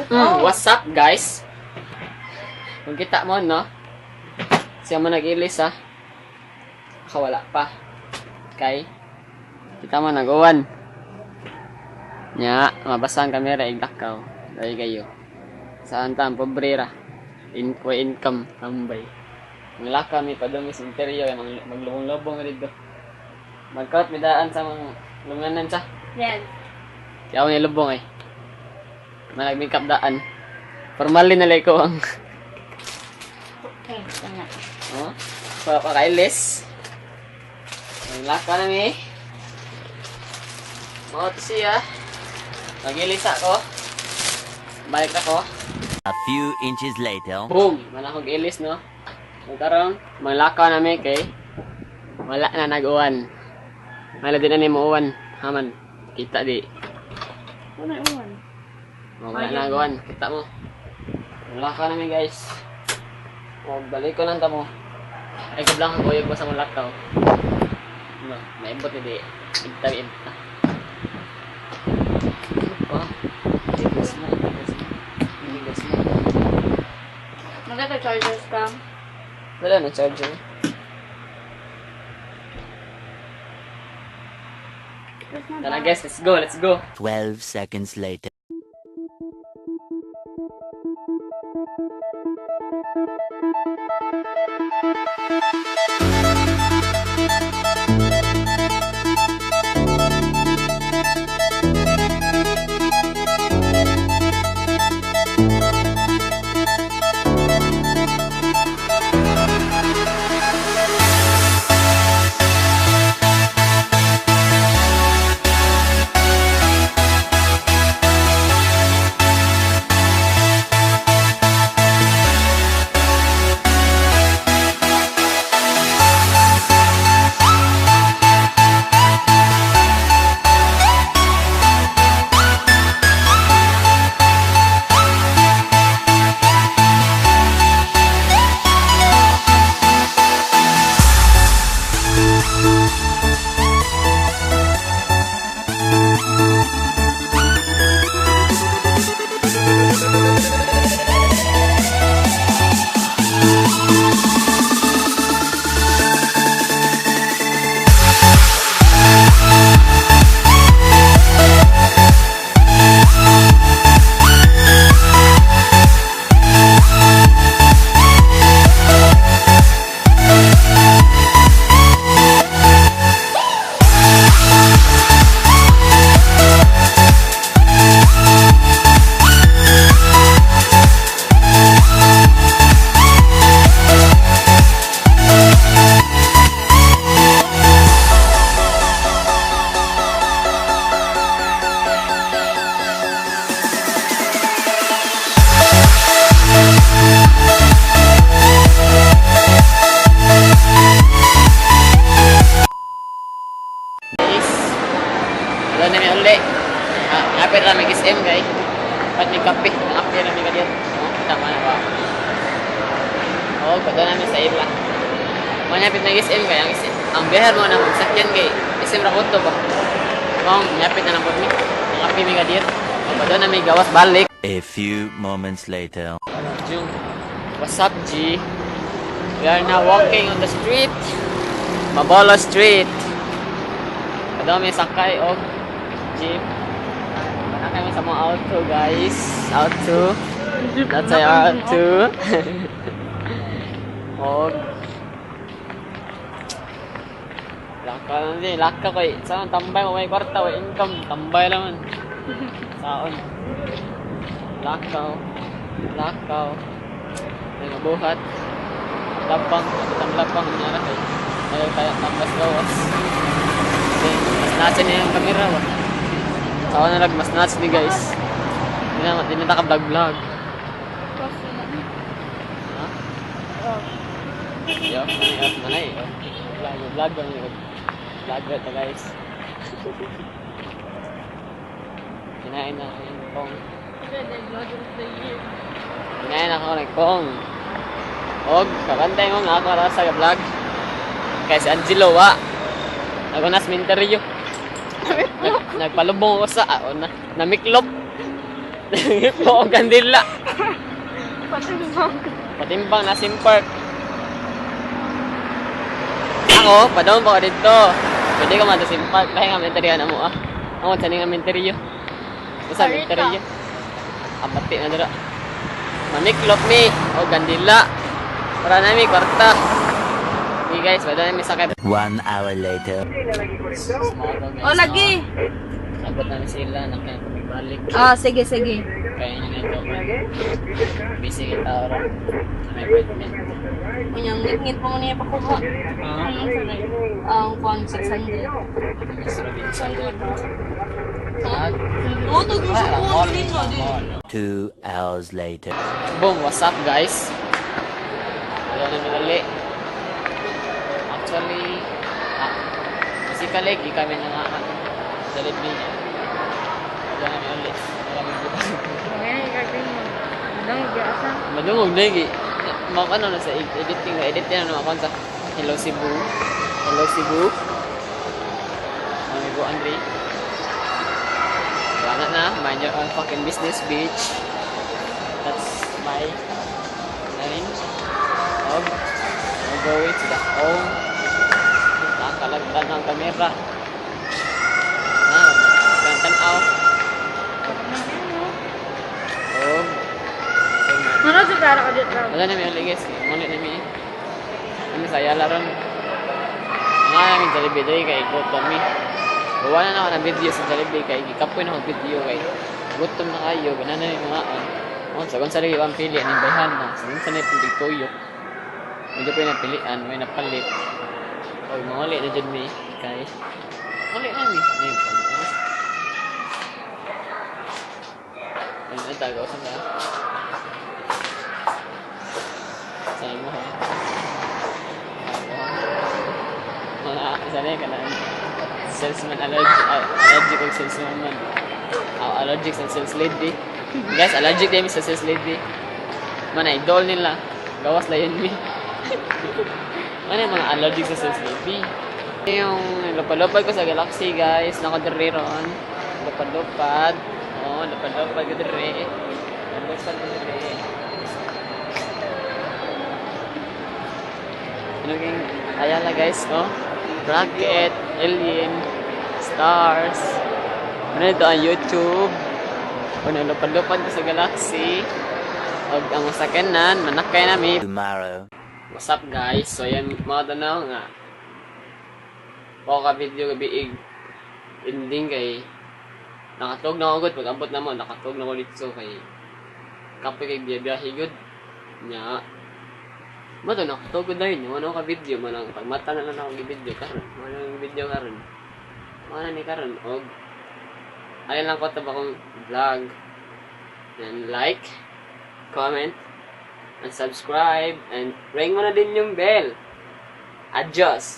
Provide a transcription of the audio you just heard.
What's up, guys? Kung kita mo, no? Siya mo nag-ilis, ha? Nakawala pa. Kay, kita mo, nag-uwan. Nya, mabasa ang kamera, iglakaw. Dahil kayo. Saan ta, ang pobre ra. Income, tambay. Manglakaw mi padung sa interior, maglubong-lubong dito. Magkaot mi daan sa mga lunganan sa. Yes. Kaya ako nilubong eh. Manag-makeup daan. Formally na ko ang Okay, tama. Oh, pa pakailis. Naglakaw na mi. Mao to siya. Magilis ako. Balik ako. A few inches later. Boom! Wala akong ilis, no? Kung karon, manglakaw na mi kay wala na nag-uwan. Wala din na ni mo-uwan. Haman, kita di. Wala uwan. Wala na nag-uwan. Kita mo. Manglakaw na mi, guys. O, balik ko lang tamo. Ay, kablang ang kuyog ko sa malakaw. No, naibot ni di. Ibta, ibta. Pa. Tigas mo, tigas mo. Tigas mo. Magkaka-chargers ka. Wala na charger. Tara guys, let's go, let's go. 12 seconds later. Guys, wala na mi uli. Ah, ngapit ra mig SM kay. Pat may kape, ngapit ra mi kadiyot. Oh, tama na ba? Oh, padala namin sa ila. Manyapit na SM kay ang SM. Ang bihar mo na magsakyan kay SM ra kuto ba. Mong ngapit na nabot mi. Ngapit mi kadiyot. Padala na mi gawas balik. A few moments later. Jung. What's up, G? We are now walking on the street. Mabolo Street. Padala mi sakay og jeep. Wala kami sa mga auto, guys. Auto. That's our auto. Og laka lang din. Laka ko eh. Saan tambay mo may kwarta, may income. Tambay lang man. Saon. Lakaw. Lakaw. May mabuhat. Labang. Itang labang. Nangyara kay. Ayaw tayo. Tambas gawas. Then, mas nasa niya yung kamera ba? Saon na lang. Mas nasa ni guys. Hindi na naka-vlog-vlog. Ha? Yo, manay, manay. Vlog, vlog, vlog. Vlog ito guys. Kinain na ako yung kong. Kinain ako ng kong. Og, kabantay mo nga ako ra sa vlog. Kay si Angelo wa. Ako na sa interview. Nagpalubong ako sa na namiklob. Nangipo og kandila. Patimbang. Patimbang na Sim Park. Ako, padong pa ko dito. Pwede ka man sa Sim Park. Lahi nga menteriya na mo ah. Ako, sa nga menteriyo. Sa Sarita. menteriyo. Abati na dira. Maniklop mi. O gandila. Para nami kwarta. Okay guys, wala nami sakay. 1 hour later. O, lagi. Sagot namin sila, nakaya kami balik. Ah, sige, sige. Kaya nyo na ito. Busy kita ora. May appointment. Unyang ngit-ngit pa mo niya pakuha. Ah, Ang kwan, 600. Miss Robinson. Ah, Utog mo sa kuha dito. 2 hours later. Boom, what's up, guys? Wala na madali. Actually, basically, di kami na nga Jollibee niya. Wala namin ulit. Wala kami bukas. Madungog na yun. Mga ano na sa editing, edit yan naman ako sa Hello Cebu. Hello Cebu. Mga go Andre. Wala na, mind your own fucking business, bitch. That's my name. Og, I'm going to the home. Nakakalagtan ng kamera. Na, tanaw. Og, so, Ano sa tara ka dito? wala na may ulit, guys. Muna na may. Ano sa Ayala ron. Nga namin Jollibee dahil kay gutom mi. Gawa na ako ng video sa Jollibee kay gikapoy na ako video kay gutom na kayo. Ganan na yung mga on. Oh, sa kung sa lagi ang pili, aning bayhan na. Sa kung sa na yung tuyok. Medyo pa yung napilian, may napalit. Oy, manguli na dyan mi. Kay. Manguli na mi. Ano yung palit na? Ano na tagaw sa ba? Sa mo ha? Mga sana ka na salesman allergic, allergic og salesman man. Ah, allergic sa sales lady. Guys, allergic din sa sales lady. Man idol nila. Gawas la yun mi. Man yung mga allergic sa sales lady. Yung lupad-lupad ko sa Galaxy, guys. Nakadiri ron. Lupad-lupad. Oh, lupad-lupad ko diri. Lupad-lupad ko diri. Ano yung Ayala, guys, oh. Rocket, alien, stars. Ano ito ang YouTube. Ano, lupad-lupad ko sa Galaxy. Og ang masakyanan, manakay nami. Tomorrow. What's up, guys? So ayan mga tanaw nga. Ako ka video gabi ig ending kay nakatog na ako gud pag ambot na mo, nakatog na ko dito kay kapoy kay biyahe gud. Nya. Mo to nakatog gud na yun. Ano ka video man ang pagmata na lang ako gi video karon. Mo lang video karon. Mo na ni karon og ayan lang ko to akong vlog. And like, comment, and subscribe and ring mo na din yung bell. Adios!